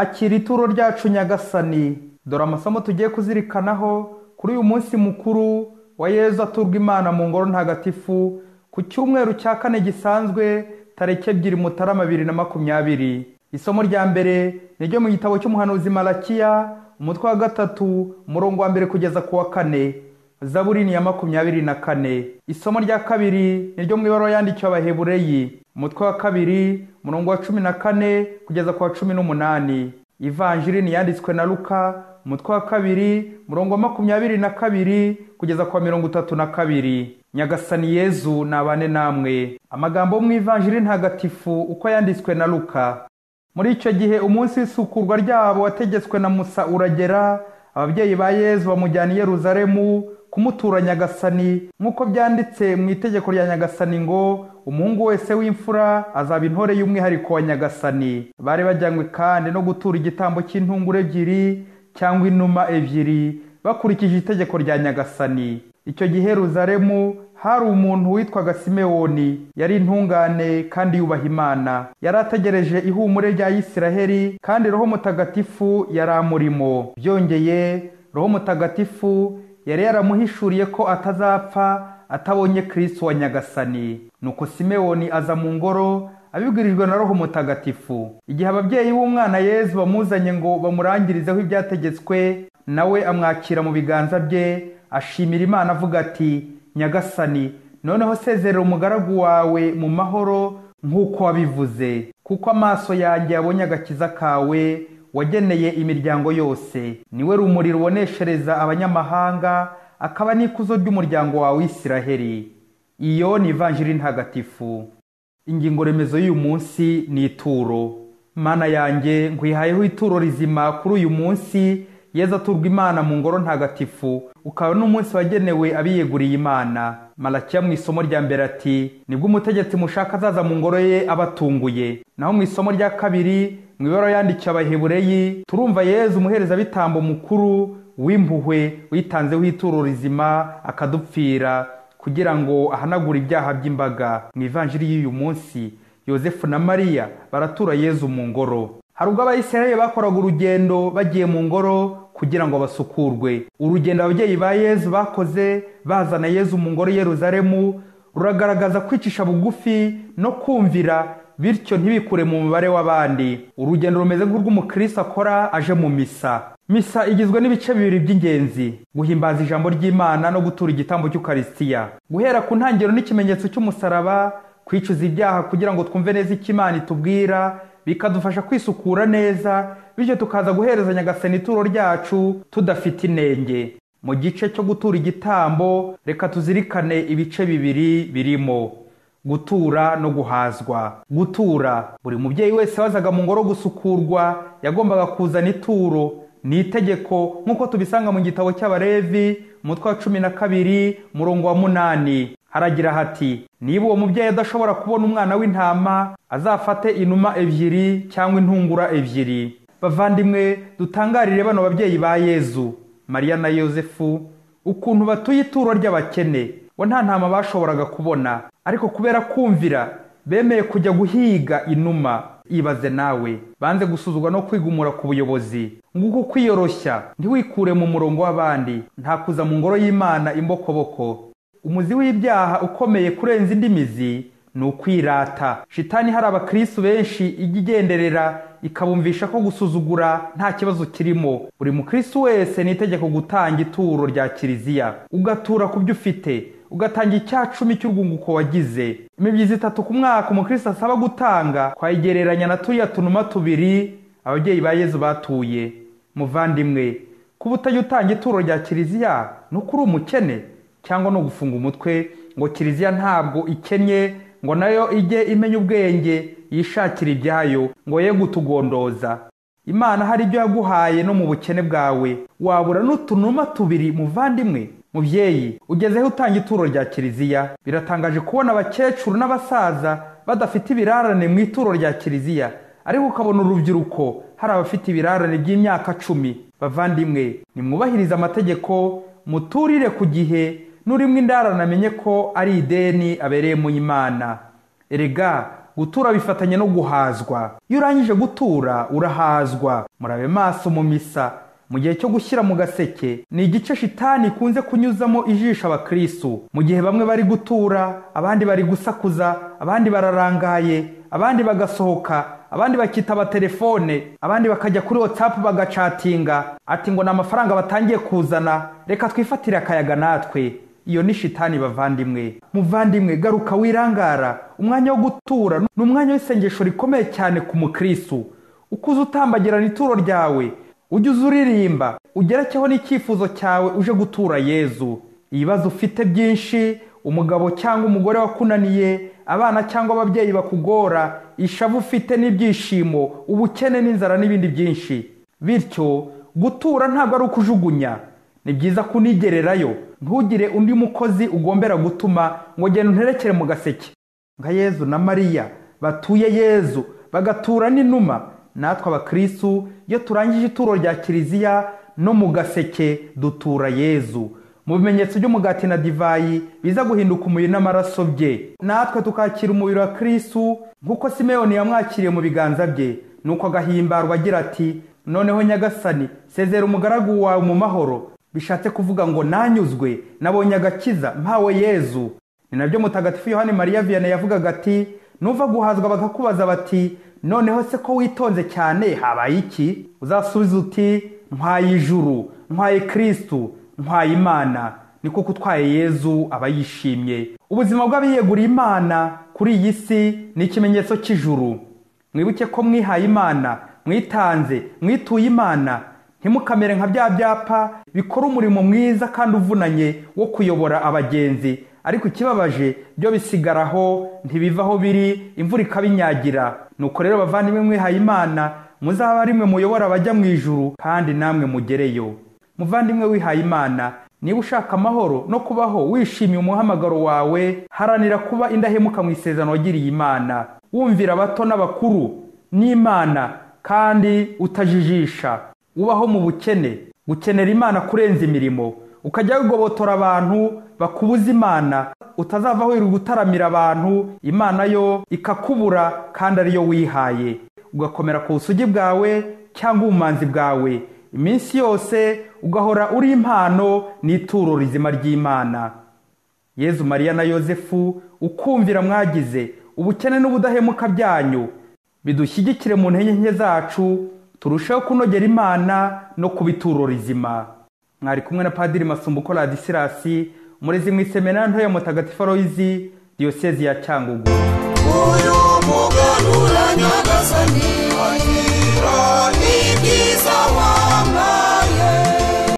Akira ituro ryacu Nyagasani. Dore amasomo tugiye kuzirikanaho kuri uyu munsi mukuru wa Yezu aturwa Imana mu ngoro ntagatifu ku cyumweru cya kane gisanzwe tariki 2 Mutarama 2020. Isomo rya mbere ni ryo mu gitabo cy'umuhanuzi Malakiya, umutwe wa 3, umurongo wa 1 kugeza ku wa 4. Zaburi ni ya 24. Isomo rya kabiri ni ryo mu ibaruwa yandikiwe Abahebureyi, umutwe wa 2, umurongo wa 14 kugeza ku wa 18. Ivanjiri ni yanditswe na Luka, umutwe wa 2, umurongo wa 22 kugeza ku wa 32. Nyagasani Yezu nabane namwe. Amagambo mu Ivanjiri ntagatifu uko yanditswe na Luka. Muri icyo gihe umunsi w'isukurwa ryabo wategetswe na Musa uragera, ababyeyi ba Yezu bamujyana i Yeruzalemu kumutura Nyagasani, nk'uko byanditse mu itegeko rya Nyagasani ngo umuhungu wese w'imfura azaba intore y'umwihariko wa Nyagasani. Bari bajyanywe kandi no gutura igitambo cy'intungure 2 cyangwa inuma 2 bakurikije itegeko rya Nyagasani. Icyo gihe Yeruzalemu hari umuntu witwaga Simewoni, yari intungane kandi yubaha Imana. Yari ategereje ihumure rya Isiraheli, kandi Roho Mutagatifu yari amurimo. Byongeye, Roho Mutagatifu yari yaramuhishuriye ko atazapfa atabonye Kristo wa Nyagasani. Nuko Simewoni aza mu ngoro abibwirijwe na Roho Mutagatifu. Igihe ababyeyi b'umwana Yezu bamuzanye ngo bamurangirizeho ibyategetswe, nawe amwakira mu biganza bye, ashimira Imana avuga ati: Nyagasani, noneho sezerera umugaragu wawe mu mahoro nk'uko wabivuze, kuko amaso yanjye yabonye agakiza kawe wageneye imiryango yose. Niwe rumuri ruboneshereza abanyamahanga, akaba n'ikuzo ry'umuryango wawe Isiraheli. Iyo ni Ivanjiri ntagatifu. Ingingo remezo y'uyu munsi ni ituro. Mana yanjye, nkwihayeho ituro rizima kuri uyu munsi Yezu aturwa Imana mu ngoro ntagatifu, ukaba n'umunsi wagenewe abiyeguriye Imana. Malakiya mu isomo rya mbere ati: nibwo umutegetsi mushaka azaza mu ngoro ye abatunguye. Naho mu isomo rya kabiri mu ibaruwa yandikiwe Abahebureyi, turumva Yezu umuherezabitambo mukuru w'impuhwe witanzeho ituro rizima akadupfira kugira ngo ahanagure ibyaha by'imbaga. Mu Ivanjiri y'uyu munsi, Yozefu na Mariya baratura Yezu mu ngoro. Hari ubwo Abayisiraheli bakoraga urugendo bagiye mu ngoro kugira ngo basukurwe. Urugendo ababyeyi ba Yezu bakoze bazana Yezu mu ngoro Yeruzalemu ruragaragaza kwicisha bugufi no kumvira, bityo ntibikure mu mubare w'abandi. Urugendo rumeze nk'urw'umukristo akora aje mu misa. Misa igizwe n'ibice bibiri by'ingenzi: guhimbaza ijambo ry'Imana no gutura igitambo cy'Ukaristiya. Guhera ku ntangiriro n'ikimenyetso cy'umusaraba, kwicuza ibyaha kugira ngo twumve neza icyo Imana itubwira, bikadufasha kwisukura neza, bityo tukaza guhereza Nyagasani ituro ryacu tudafite inenge. Mu gice cyo gutura igitambo, reka tuzirikane ibice bibiri birimo: gutura no guhazwa. Gutura, buri mubyeyi wese wazaga mu ngoro gusukurwa yagombaga kuzana ituro. Ni itegeko nk'uko tubisanga mu gitabo cy'Abalevi, umutwe wa 12, umurongo wa 8. Haragira hati: niba uwo mubyeyi adashobora kubona umwana w'intama, azafate inuma 2 cyangwa intungura 2. Bavandimwe, dutangarire bano babyeyi ba Yezu, Mariya na Yozefu, ukuntu batuye ituro ry'abakene. Bo nta ntama bashoboraga kubona, ariko kubera kumvira bemeye kujya guhiga inuma. Ibaze nawe, banze gusuzugwa no kwigumura ku buyobozi. Nguko kwiyoroshya, ntiwikure mu murongo w'abandi, nta kuza mu ngoro y'Imana imbokoboko. Umuzi w'ibyaha ukomeye kurenza indi mizi ni ukwirata. Shitani hari abakristo benshi ijya igenderera ikabumvisha ko gusuzugura nta kibazo kirimo. Buri mukristo wese ni itegeko gutanga ituro rya Kiliziya, ugatura ku byo ufite, ugatanga 10% cy'urwunguko wagize. Imibyizi 3 ku mwaka umukristo asaba gutanga twayigereranya na turiya tunuma 2 ababyeyi ba Yezu batuye. Muvandimwe, kuba utajya utanga ituro rya Kiliziya ni uko uri umukene, cyangwa no gufunga umutwe ngo Kiliziya ntabwo ikennye, ngo nayo ijye imenya ubwenge yishakira ibyayo, ngo ye gutugondoza. Imana hari ibyo yaguhaye no mu bukene bwawe, wabura n'utunuma 2. Muvandimwe, mubyeyi, ugezeho utanga ituro rya Kiliziya. Biratangaje kubona abakecuru n'abasaza badafite ibirarane mu ituro rya Kiliziya, ariko ukabona urubyiruko hari abafite ibirarane by'imyaka 10. Bavandimwe, nimwubahirize amategeko, muturire ku gihe, n'urimwe indarane amenye ko ari ideni abereye mu Imana. Erega Gutura bifatanye no guhazwa. Iyo urangije gutura urahazwa. Murabe maso mu misa. Mu gihe cyo gushyira mu gaseke ni igice shitani ikunze kunyuzamo ijisho abakristu. Mu gihe bamwe bari gutura, abandi bari gusakuza, abandi bararangaye, abandi bagasohoka, abandi bakitaba telefone, abandi bakajya kuri WhatsApp bagacatinga, ati ngo ni amafaranga batangiye kuzana, reka twifatire akayaga natwe. Iyo ni shitani bavandimwe. Muvandimwe, garuka wirangara. Umwanya wo gutura ni umwanya w'isengesho rikomeye cyane ku mukristu. Ukuze utambagirana ituro ryawe, ujye uza uririmba, ugerekeho n'icyifuzo cyawe uje gutura Yezu. Ibibazo ufite byinshi, umugabo cyangwa umugore wakunaniye, abana cyangwa ababyeyi bakugora, ishavu ufite n'ibyishimo, ubukene n'inzara n'ibindi byinshi. Bityo gutura ntabwo ari ukujugunya. Ni byiza kunigererayo, ntugire undi mukozi ugombera gutuma ngo genda unterekere mu gaseke. Nka Yezu na Mariya batuye Yezu bagatura n'inuma, natwe abakristu iyo turangije ituro rya kiliziya no mu gaseke dutura Yezu. Mu bimenyetso by'umugati na divayi biza guhinduka umubiri n'amaraso bye, natwe tukakira umubiri wa Kristu nk'uko Simeyoni yamwakiriye mu biganza bye, nuko agahimbarwa agira ati: noneho Nyagasani, sezera umugaragu wawe mu mahoro. Bishatse kuvuga ngo nanyuzwe, nabonye agakiza, mpawe Yezu. Ni nabyo Mutagatifu Yohani Mariya Vianney yavugaga ati: nuva guhazwa bakakubaza bati noneho se ko witonze cyane habaye iki? Uzasubiza uti ntwaye ijuru, ntwaye Kristu, ntwaye Imana. Niko kutwaye Yezu aba yishimye. Ubuzima bw'abiyeguriye Imana kuri iyi si ni ikimenyetso cy'ijuru. Mwibuke ko mwihaye Imana, mwitanze, mwituye Imana. Ntimukamere nka bya byapa bikora umurimo mwiza kandi uvunanye wo kuyobora abagenzi, ariko ikibabaje byo bisigaraho, ntibiva aho biri, imvura ikabinyagira. Nuko rero bavandimwe mwihaye Imana, muzaba rimwe muyobora abajya mu ijuru kandi namwe mugereyo. Muvandimwe wihaye Imana, niba ushaka amahoro no kubaho wishimiye umuhamagaro wawe, haranira kuba indahemuka mu isezerano wagiriye Imana, wumvira abato n'abakuru n'Imana kandi utajijisha. Ubaho mu bukene, gukenera Imana kurenza imirimo, ukajya wigobotora abantu bakubuza Imana, utazavaho wirirwa utaramira abantu, Imana yo ikakubura kandi ariyo wihaye. Ugakomera ku busugi bwawe cyangwa ubumanzi bwawe, iminsi yose ugahora uri impano n'ituro rizima ry'Imana. Yezu, Mariya na Yozefu, ukumvira mwagize, ubukene n'ubudahemuka byanyu bidushyigikire mu ntege nke zacu, turusheho kunogera Imana no kuba ituro rizima. Mwari kumwe na Padiri Masumbuko Ladisirasi, umurezi mu iseminari nto ya Mutagatifu Aloyizi, Diyosezi ya Cyangugu.